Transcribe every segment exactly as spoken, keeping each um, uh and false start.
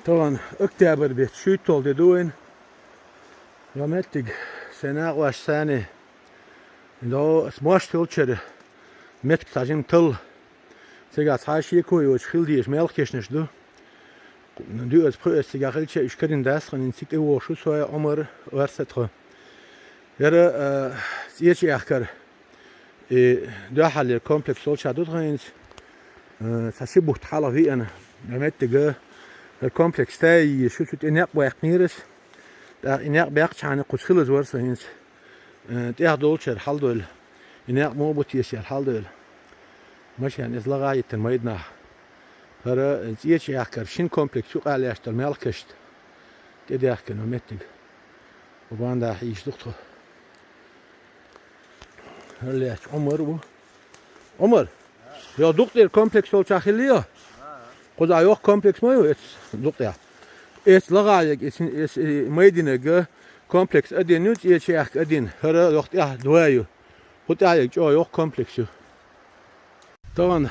Тахана октябрь бетта шуьйтталгӀа де ду вайна. Йо меттиг, сай накъост санна. До ас мошт йолчара меттиг цхьа жим талла. Цига цхьа шеко йоцуш хила дезаш мелхкешнаш ду. Дуьаза-пхуьаза цига хилча, уьш карина дац хьуна, цига тӀевогӀуш ву со, Ӏумар, орца тхо. ХӀара, а, цӀеча аьхкар, и дуьххьарлера комплекс йолча ду тхо хӀинца. А, цхьа ши бутт хьалха веана, а меттига, хӀара комплекс тайе езаш ю, цу тӀе некъ баьккхинера ас. ТӀаккха и некъ баьккхачхьана кхуза хилаза вара со хӀинца. Э, тӀех долчара хьалдойла. И некъ муха бу теша яра хьалдойла. Машен иза лагӀа а йиттина майданахь. ХӀара, э, цӀеча аьхкар шин комплекс юкъа лаьтташ долу мелхкашна тӀедаьхкина меттиг. Уганда хьийзаш ду-кх тхо. ХӀара лаьтташ Ӏумар ву. Ӏумар! Йо, дукъ тӀера комплекс йолчохь хилла йо? Кхузахь йоккха комплекс ма ю эцу дукъ тӀехь. Эцу лагӀа ерг, эцу, эцу, э, майданерг комплекс а дина ю, цӀеча аьхка а дина. ХӀара йоккха тӀехь два ю. Кху тӀехь ерг чӀогӀа йоккха комплекс ю. Тахана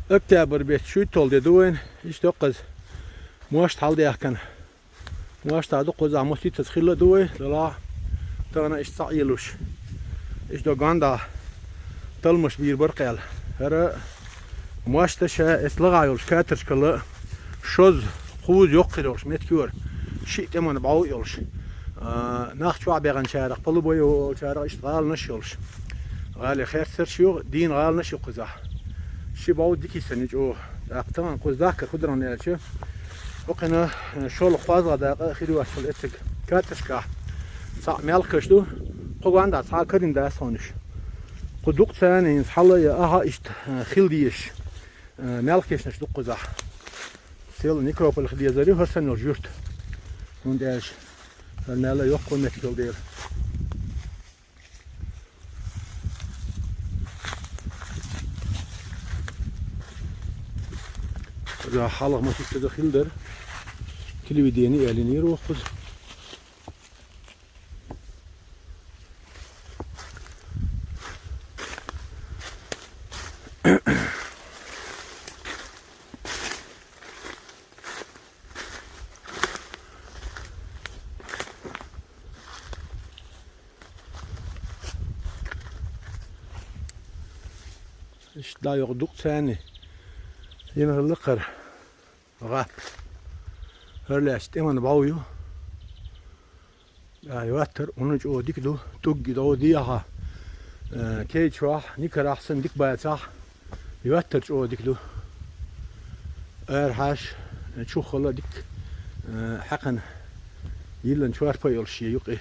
октябрь бетта шуьйтталгӀа де ду вайна, иштта йоккхаза мошт хьалдаьхкина. Мошта ду кхузахь, мостицаза хилла а ду вай, делахь тахана иштта схьаийлуш. Иштта дог гонда талламаш бийр бара кхел. ХӀара мошта ша эцу лагӀа йолчу катершкал шозза, кхузза йоккха йолуш меттиг ю хӀара. Шиъ тӀеман бӀов йолуш. А, нах чохь баьхначарах, полубой волчарах иштта гӀаланаш йолуш. ГӀали херцарш ю, дийна гӀаланаш ю кхузахь. Ши бӀов дика йисина ю чӀогӀа. ТӀаккха тахана кхуза дахкар хӀун дара аьлча, хӀокхуьнан, э, шолгӀа-кхоалгӀа дакъа а хир ю аьлла эциг катершкахь. Цхьаъ мелхкаш ду, кху гонда цхьа а карина дац хьуна уьш. Кху дукъ царна хӀинца хьала а яа, ахьа иштта, э, хила дезаш, э, мелхкешнаш ду кхузахь. Сел некрополь хила дезар ю хӀара санна йолчу юьрта. ХӀунда аьлча хӀара мел а йоккха меттиг йолу дела. Ага, хьалха ма хӀиттаза хила дара. Телевидение а ялийнера воккхуза. Иштта дӀа йоккха дукъ царна йина хилла кхара гӀап. ХӀара лаьтташ тӀеман бӀов ю. А, йоттар, уна чӀогӀа дика ду, тӀугги дов дехьа. Э, кей чохь, никарахь санна дика бацахь, йоттар чӀогӀа дика ду. Арахьаш, э, чуххала дика, э, хьаькхна йиллина чорпа йолуш шен юкъе.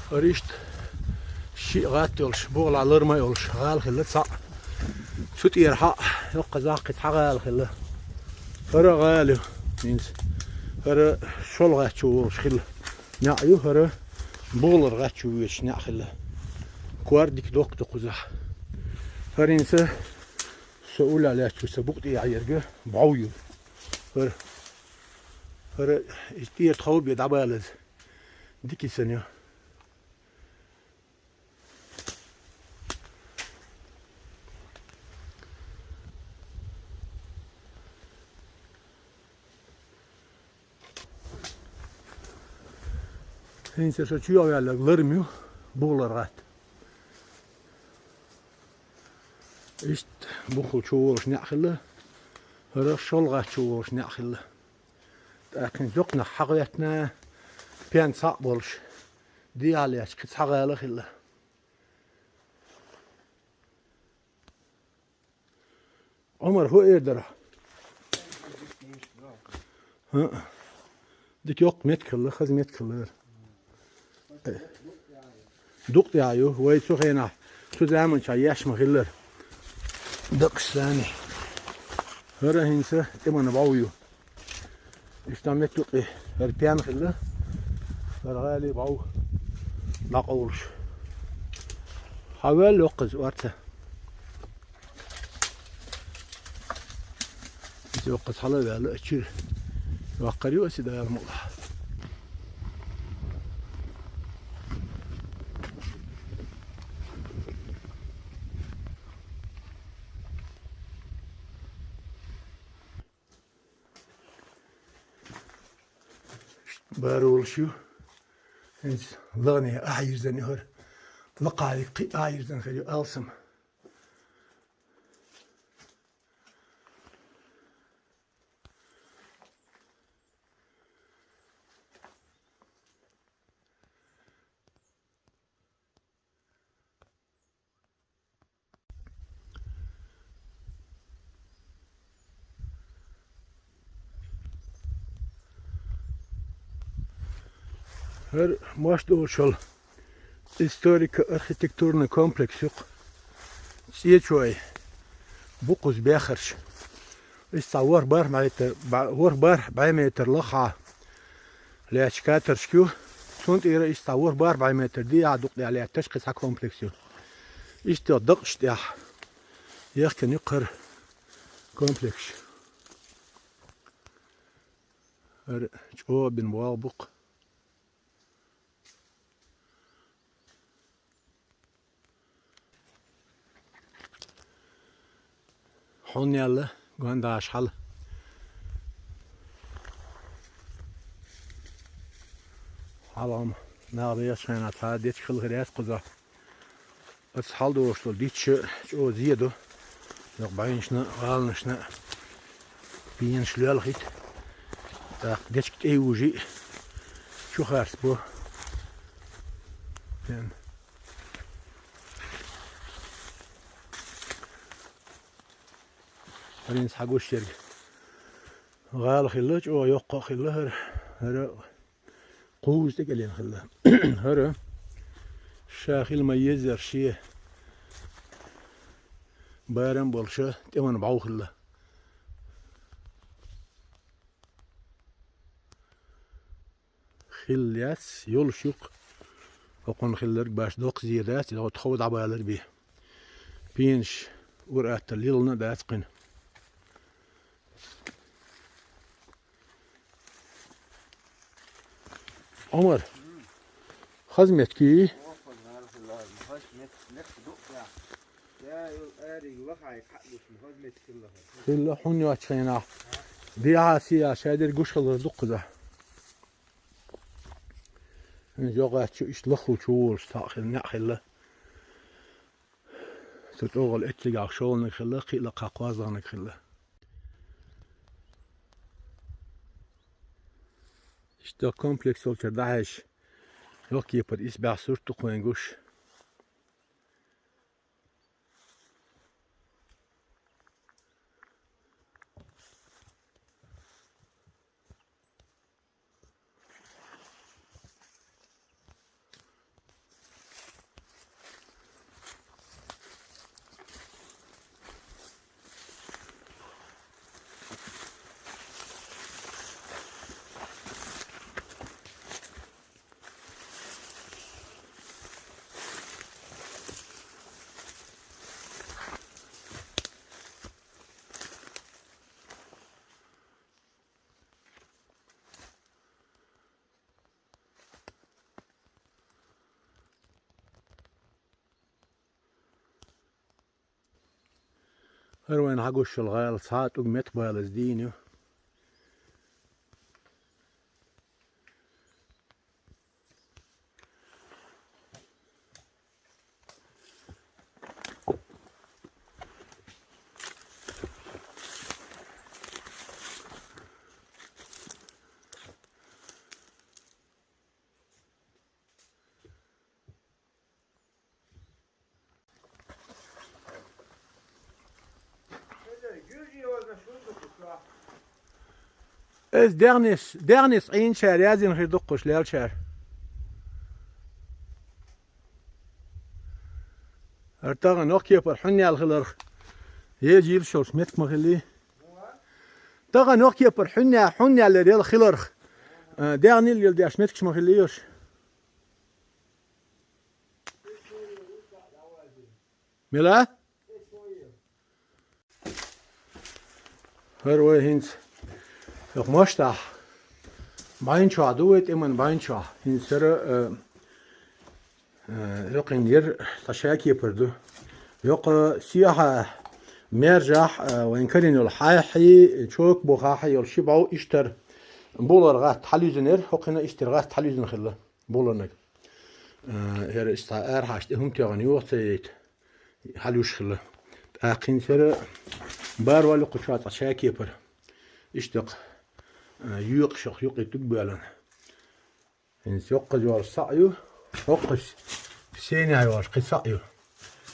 ХӀара иштта шиъ гӀатта йолуш, бухалахь лар ма йолуш, гӀала хилла цхьаъ. Цу тӀера хьаъ, йоккхазахь кхин цхьа гӀала хилла. ХӀара гӀала ю, хӀинца. ХӀара шолгӀа гӀаьттачу волуш хилла неӀ ю, хӀара бухалара гӀаьттачу воьдуш неӀ хилла. Кор дика доккха ду кхузахь. ХӀара хӀинца со уллехь лаьттачу сан букъа тӀехь ерг бӀов ю. ХӀара, хӀара и тӀера тхов бен дӀабалаза. Дика йисина ю. ХӀинца со чоьхьа ваьлларг лар ма ю, бухалара гӀатта. Иштта бухалчу волуш неӀ хилла, хӀара шолгӀачу волуш неӀ хилла. ТӀаккха хӀинца йоккханах хьагӀоьттина, пен цхьаъ болуш, дехьа лаьтташ кхин цхьа гӀала хилла. Ӏумар, хӀун эр дара? ХӀаъ. Дика йоккха меттиг хилла, хаза меттиг хилла. Дукъ тӀехь ю, вай цу хенахь, цу заманчохь еш ма хиллара. Дакъаш санна. ХӀара хӀинца тӀеман бӀов ю. Иштта меттиг юкъе хӀара пен хилла, хӀара гӀала бӀов дӀакъовлуш. Хьаваьлла йоккхаза орца. Иза йоккхаза хьала а ваьлла, а чуьра йоккхар ю аса, Дала мукъалахь. Баролаш ю. ХӀинца лахне ахьа йирзан ю хӀара. Лакхариг кхин ахьа йирзан хир ю алсам. ХӀара мостагӀчул историко-архитектурный комплекс ю-кх. ЦӀечой букъуза баьхараш. Иштта цхьа ворхӀ-бархӀ метр, ба-, ворхӀ-бархӀ бӀе метр лахахьа лаьтташ катаршка ю. Цунна тӀера иштта цхьа ворхӀ-бархӀ бӀе метр дехьа дукха дӀалаьтташ кхин цхьа комплекс ю. Иштта дакъаш тӀехь яхкина ю-кх хӀара комплекс. ХӀара чӀогӀа бина болх бу-кх. Хьуннел гондаш хьал. Хьалам нагӀа беш хьайна цхьа дечка хила хир яц кхуза. Оцу хьалдолуш долу дитт чӀогӀа зе ду. Йоккха бӀеннашна, гӀаланашна пенаш лоьлхийта. ТӀаккха дечка тӀе йужий, чу харц бо. Тен. ХӀаринца хьагуш ерг. ГӀала хилла, чӀогӀа йоккха а хилла хӀара. ХӀара кхузза тӀекӀелен хилла. ХӀара ша хила ма еззара шен барам болуша тӀеман бӀов хилла. Хилла яц, йолуш ю-кх. ХӀокхунна хилларг баш доккха зе дац, иза тхов дӀабалар бен. Пенаш ур-атталла лилла а дац кхин. Омар, хаза меттиг йий? Хилла хьун йоцчу хенахь. Дехьа сийа шадерг гуш хилар дуккхуза. ХӀинца йогӀаьчча иштта лаххулчу волуш цхьаъ хилла, неӀ хилла. Цу чӀогӀа эццигахь шолгӀаниг хилла, кхин а лакхахь кхозлагӀниг хилла. Иштта комплекс волчуьра дӀахьаьжча, йоккха кепара исбаьхьа сурт ду кху вайн гуш. ХӀара вайна хьагуш йолу гӀала цхьа а тӀуг меттабалаза дийна ю. Иза дегӀнис, дегӀнис Ӏийначара яздина хир дуккхуш лелчара. ХӀара тахана йоккха кепара хьуннел хиларх, ежа йилла шолуш меттиг ма хиллий. Тахана йоккха кепара хьунне-, хьуннел яр яла хиларх, а, дегӀнил яла деш меттигаш ма хиллий йош. Мила? ХӀара вай хӀинца хӀокху мостагӀа бӀаьнчохь ду вай, тӀеман бӀаьнчохь. ХӀинца хӀара, э, э, хӀокхуьнан яра цхьа шакепар ду. ХӀокху сехьа маьржахь, э, вайн карийна йолу хьаьххьий, чока бухахь йолу ши бӀов иштта, Булар гӀатта хьалюзинера, хӀокхуьнан иштта гӀатта хьалюзина хилла буларнаг. Э, хӀара иштта арахьа иштта хӀума тоьгӀана юха ца яйта хьалъюш хилла. ТӀаккха хӀинца хӀара барвал кху чохь цкъа шакепара. Иштта, э, юкъа шох юкъе тӀуг боьллина. ХӀинца йоккхаза йолуш схьа а ю, хӀокхуза сенехь йолуш кхин схьа а ю.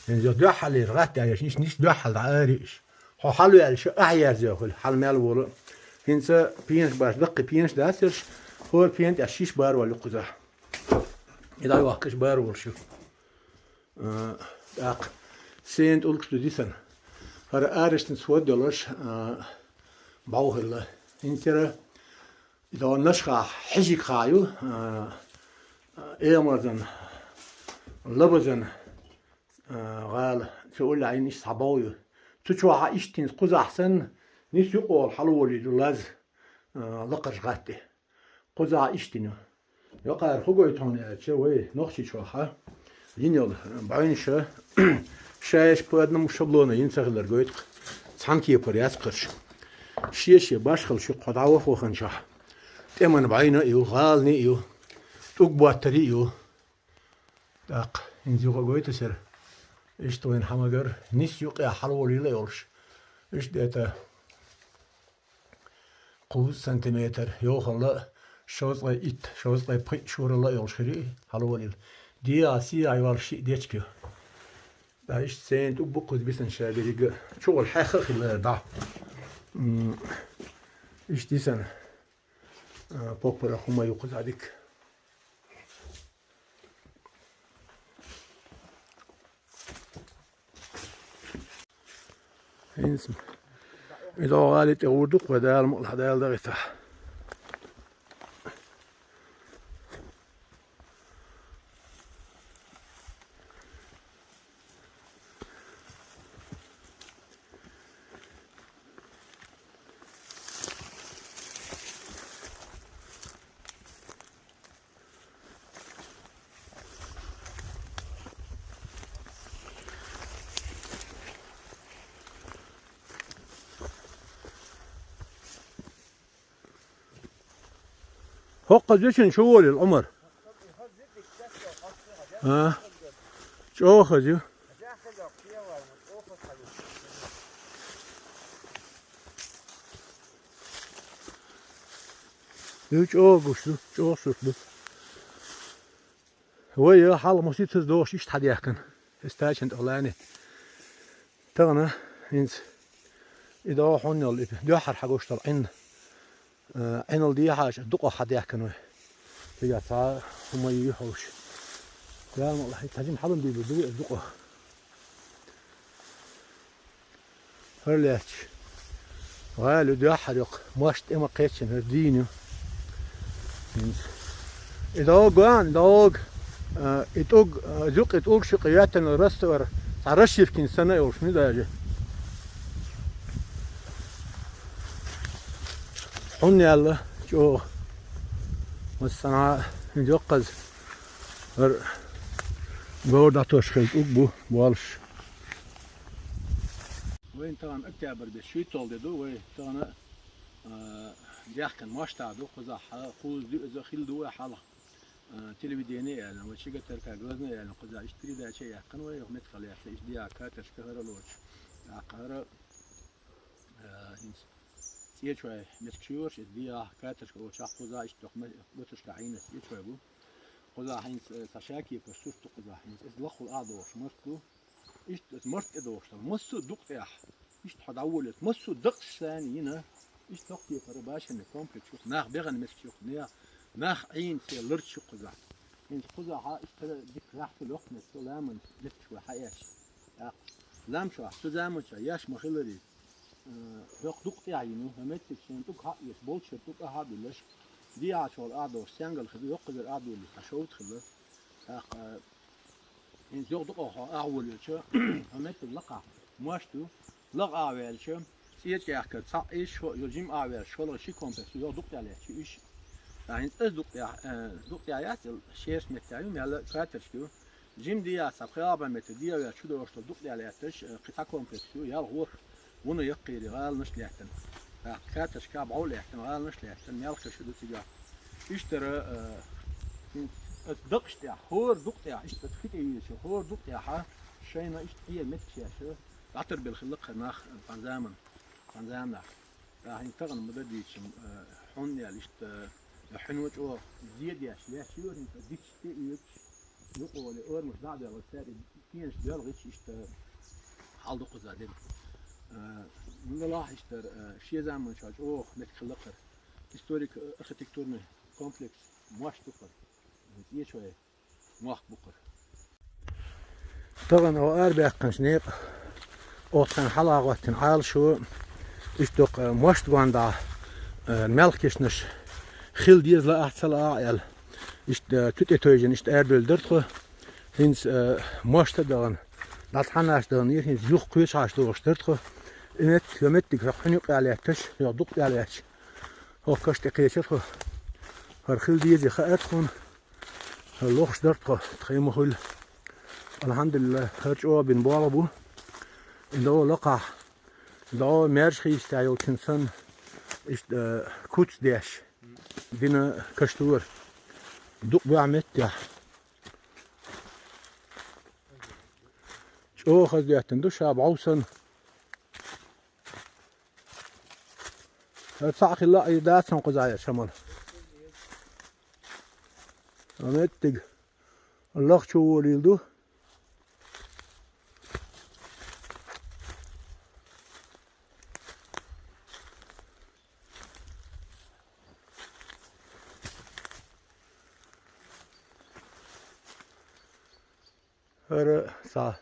ХӀинца дуьххьалера гӀатта а еш, нис, нис дуьххьал дӀа ара йиш. Хьо хьалаваьлча, ахьа ерза хуьлу, хьала мел волу. ХӀинца пенаш баш, даккхий пенаш дац ерш, хӀора пена тӀехь шиш барвал ю кхузахь. И дӀайохкуш барвалш ю. А, тӀаккха сенан тӀулгаш ду дисана. ХӀара арашца схьа долуш, а, бӀов хилла. ХӀинца хӀара и догӀу Нашха хьижиг хаа ю, а, а, Эмарзан, Лабазан, а, гӀала, цу уллехь йина иштта схьа бӀов ю. Цу чохь а иштта хӀинца кхузахь санна, нис юкъа волу хьалаволийла ю лаз, а, лакхарчу гӀатта тӀе. Кхузахь иштта йина ю. Йоккхара хӀу гойту хьуна аьлча, вай Нохчийчохь йина йолу бӀаьвнаш ша-ша подному шаблона йина ца хилар гойту-кх. Цхьана кепара яц кхарш. Шен-шен башхалла шу кхо дӀа ваха ваханчохь. ТӀеман бӀаьвна а ю, гӀалана а ю, тӀуг боттар а ю. ТӀаккха хӀинца юха а гойту сера. Иштта вайн хьамагар нис юкъа хьалаволийла йолуш. Иштта дета кхузза сантиметр, йохалла а, шовзткъе итт, шовзткъе пхиъ шоралла а йолуш хир ю и хьалаволийла. ДегӀа, сийгӀа йолуш шиъ дечиг ю. Ткъа иштта сенан тӀулг бу кхуза бисина ша беррига а, чугӀула хьаьхха а хилла дӀа. М, иштта дисана, а, поппара хӀума ю кхузахь дика. ХӀинца и догӀу гӀали тӀе гӀур ду-кх вай, Дала мукъалахь, Дала дагӀийтахь. ХӀокхуза ю шуна шу волийла, Ӏумар? А? ЧӀогӀа хаза ю. Ю чӀогӀа гуш ду, чӀогӀа сурт ду. Вай, хьалха муситаз дохуш иштта хьадаьхкина. Эс тачан тӀехь лани. Тахана хӀинца и догӀу хьунна йолу и дуьххьара хьагуш долу Ӏин. Э, Ӏинал дехьа аша дукъа хьадаьхкина вай. Цигахь цхьа хӀума йий хьовш. Дала мукъалахь, хӀинца хьажим хьалам бийбур ду вай дукъа. ХӀара лаьтташ. ГӀала ю дуьххьара йоккха. Мошна тӀе ма кхеччина, хӀара дийна ю. ХӀинца. И догӀу, и догӀу, а, и тӀуг, а, зукъ и тӀулг шуькъа йоьттина раствор, цхьа расшивкин санна а йолуш, ми даже. Хьунна яьлла, чӀогӀа. Массанхьа, хӀинца йоккхаза. ХӀара говр дӀатосуш хилла тӀулг бу, болуш. Вайн тахана октябрь бес шуьйтталгӀа де ду, вай тахана, а, даьхкина мошта ду, кхузахь кхузза дуьаза хилла ду вай хьалха, а, телевидение аьлла, вай ши гатарка глазна аьлла, кхузахь иштта передача а яьккхина вай, юха меттахъала лаьцна, иштта диа катаршка хӀара лоцуш. ТӀаккха хӀара, а, хӀинца цӀечой меттигаш ю хӀорш, иза диа катаршка лоцуш, кхузахь иштта доккха ма-, гатаршка хьийна цӀечой бу. Кхузахь хӀинца, а, цхьа шакепара сурт ду кхузахь хӀинца, иза лаххула а дохуш, март ду. Иштта оцу март тӀе дохуш долу массо а дукъ тӀехь, иштта хьо дӀаволлалц, массо а дакъаш санна йина, иштта доккхатепара башенный комплекс ю, нах бехана меттигаш ю, нах, нах Ӏийна цӀе ларча ю кхузахь. ХӀинца кхузахь иштта дика рахьтал йоккха меттиг ю, ламан меттигаш вай хьаэцча. ТӀаккха лам чохь, цу заман чохь еш ма-хиллара иза. Э, хӀокху дукъ тӀехь йина ю, хӀара меттиг шен тӀулг хьаъ еш, болчара тӀулг а хьа а буьллаш, дехьа чохь а дохуш, сенгал хир ю, йоккхазара а долуш, цхьа шовда хилла. ТӀаккха, э, хӀинца юха дукъа хьо ахь волавелча, хӀара меттиг лакхахь мошта ю, лакха а ваьлча, цӀечкъяхкара цхьаъ иш, хӀо-, йо жима а ваьлча, шолгӀа ши комплекс ю, юха дукъ тӀехь лаьтташ ю иш. ТӀаккха хӀинца иза дукъ тӀехь, э, дукъ тӀехь яц, шераш меттиг ю, мел катаршка ю. Жима дехьа цхьа пхи-арбан метр дехьа ваьлча, чу догӀуш долу дукъ тӀехь лаьтташ, э, кхин цхьа комплекс ю, ялх ворхӀ вуно яккхийра гӀаланаш лаьттина. Катаршка бӀов лаьттан, гӀаланаш лаьттан, мелхаш ду цигахь. Иштара, э, хӀинца ас дакъаш тӀехь, хӀора дукъ тӀехь, иштта ас хи тӀе вийча, хӀора дукъ тӀехьа, шайна иштта хье меттигаш, дӀатарбелла хилла кхара нах, э, цхьана заман, цхьана заманахь. ТӀаккха хӀинца тахана ма дан дийцча, э, хьунна аьлла, иштта, э, хьуьнан чӀогӀа зе деш, лаьтташ йора хӀинца, дикача тӀе оьцуш, юкъа оле, орамаш дӀа а доьлла, цаьрга кенаш доьлла гӀитташ, иштта хьал ду кхуза дерг. Э, мугалахь иштта, э, шен заманчохь чӀогӀа меттиг хилла кхара. Историк-архитектурный комплекс мощ ду кхара. ХӀинца эчой мохк бу кхара. Тахана оха арабаьккхинчу некъа, оха цхьана хьала гӀоттина Ӏалашо, иштта дукха, э, мощ гондӀа, э, мелхкешнаш хила деза лаахь, ца лаахь аьлла. Иштта, э, цу тӀе тевжина, иштта арабевлла дара тхо. ХӀинца, э, мощ а дахана, дӀа цхьаннаш даханера, хӀинца юха кхечахьаш дохуш дара тхо. И мет-, йо меттиг хьо хьуьнан юкъа лаьтташ, йо дукъа тӀе лаьтташ. ХӀокху каш тӀе кхечира тхо. ХӀара хила дезий хаьара тхуна. ХӀара лохуш дара тхо, тхайн ма хуьлу. Алхьамдулиллах, хӀара чӀогӀа бина болх бу. И догӀу лакхахь, догӀу маьрша хийцадеш йолчун санна, иштта, э, куц деш, дина каш дора. Дукха баьхьа меттехь. ЧӀогӀа хаза доьттина ду ша бӀов санна. ХӀара цхьаъ хилла а, и дац хьуна кхузахь шамал. Ткъа меттиг лахчу волийла ду. ХӀара цхьа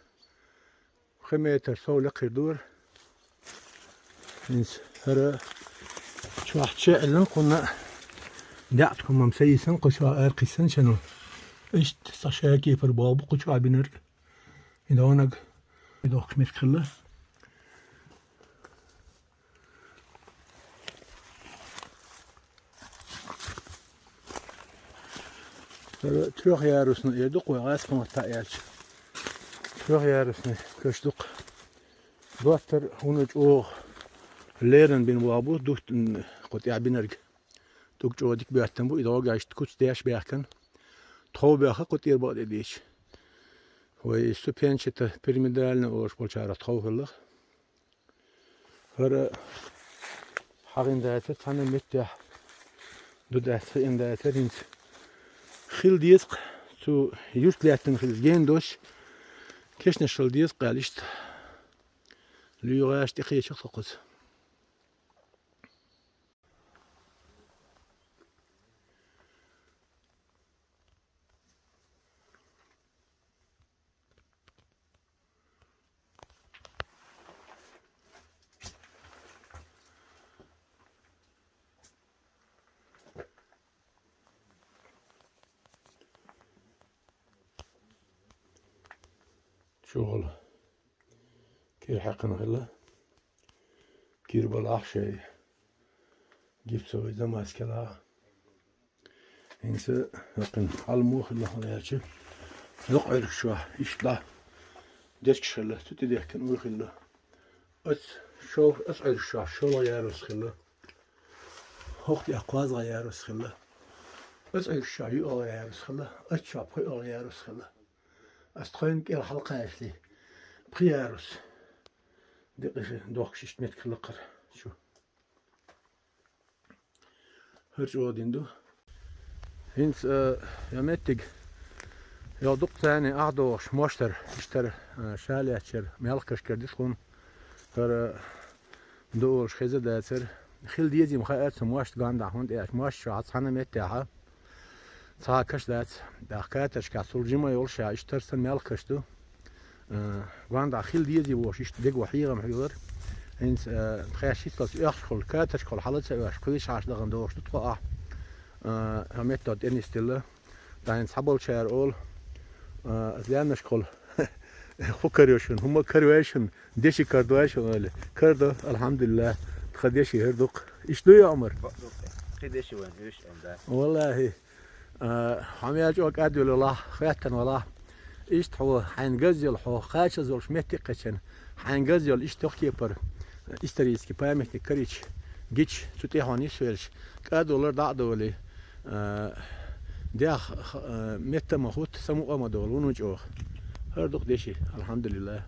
пхи метр сов лекхара дора. ХӀинца хӀара чохь чеӀлина кхунна, даьӀахк хӀумам са йисина кху чохь, ара кхиссина шаьно. Иштта цхьа шакепар боху бу кху чохь бинарг. И донаг, и дохкаш меттиг хилла. ХӀара трёхъярусный эр ду-кх вай гӀазкхийн маттахь аьлча. Трёхъярусный каш ду-кх. Доттар хӀуна чӀогӀа леррина бина боху бу, дуттан кху тӀехь бинарг. ТӀуг чӀогӀа дика боьттина бу, и догӀу иштта куц деш баьхкина. Тхов баьхна кху тӀера бакъдерг дийцича. Вай ступенчато пирамидальный олуш болчарах тхов хилла-кх. ХӀара хьагӀина дацара цхьана меттехь, ду дац хиъна дацара хӀинца. Хила деза-кх, цу юьрта лаьттина хилча гена доцуш, кешнаш хила деза-кх аьлла иштта. ЛуьйгӀаш тӀекхечира-кх тхо кхуза. ЧӀогӀа кира хьаькхина хилла. Кира балахь шайн гипсовый замазкала. ХӀинца хӀокхуьнан хьал муха хилла хьуна аьлча, лакха Ӏуьргаш чохь иштта дечкаш хилла, цу тӀе дехкина уй хилла. Оцу шов-, оцу Ӏуьргаш чохь шолгӀа ярус хилла. ХӀокху тӀехь кхоалгӀа ярус хилла. Оцу Ӏуьргаш чохь юьхьалгӀа ярус хилла, оцу чохь пхоьалгӀа ярус хилла. Ас тхайна кӀел хьалакхачале, пхи ярус декъашха дохкаш иштта меттиг хилла кхара чу. ХӀара чӀогӀа дина ду. ХӀинца, э, я меттиг, я дукха царна ахь дохуш мостагӀа, иштара, э, ша лаьттачара, мелхкашкара диш хӀуна, хӀара ду олуш хеза дацара. Хила дезийла хаьара цу мостагӀа гондӀа, хӀунда аьлча мостагӀа чохь цхьана меттехьа цхьа каш дац. ТӀаккха катаршкахь цул жима йолуш ша иштта санна мелхкаш ду. Э, гондӀа хила дезий бохуш, иштта дегӀо хьехам хьоьлура. ХӀинца, э, тхаьш хӀинцалц оьхуш хуьлу, катаршкахула хьала ца оьхуш, кхечахьаш дахана дохуш ду тхо ахь. Э, хьан метта тӀе нисделла. ТӀаккха хӀинца цхьаболчара олу, э, аса лаьмнашкахула хӀун карайо шуна, хӀумма а караваьй шуна, деши карадой шуна, олий. Карадо, алхьамдулиллахӀ, тхан деши хӀара ду-кх. Иштта дуй, Ӏумар? Кхин деши вайн, уьш, Ӏумар. ВаллахӀи. А, хьо мел чӀогӀа кӀадвелла валахь, хеттана валахь. Иштта хьо хьайна газвелла, хьо кхачаза волуш метте а кхеччина, хьайна газвелла иштта йоккха кепара, исторический памятник карийча, Гича цу тӀехьа нисвелча, кӀа а долар, дӀа а долий, а, дегӀ, а, метта ма хутта, самукъа а ма долу, вуно чӀогӀа. ХӀара ду-кх деши, алхьамдулиллахӀ.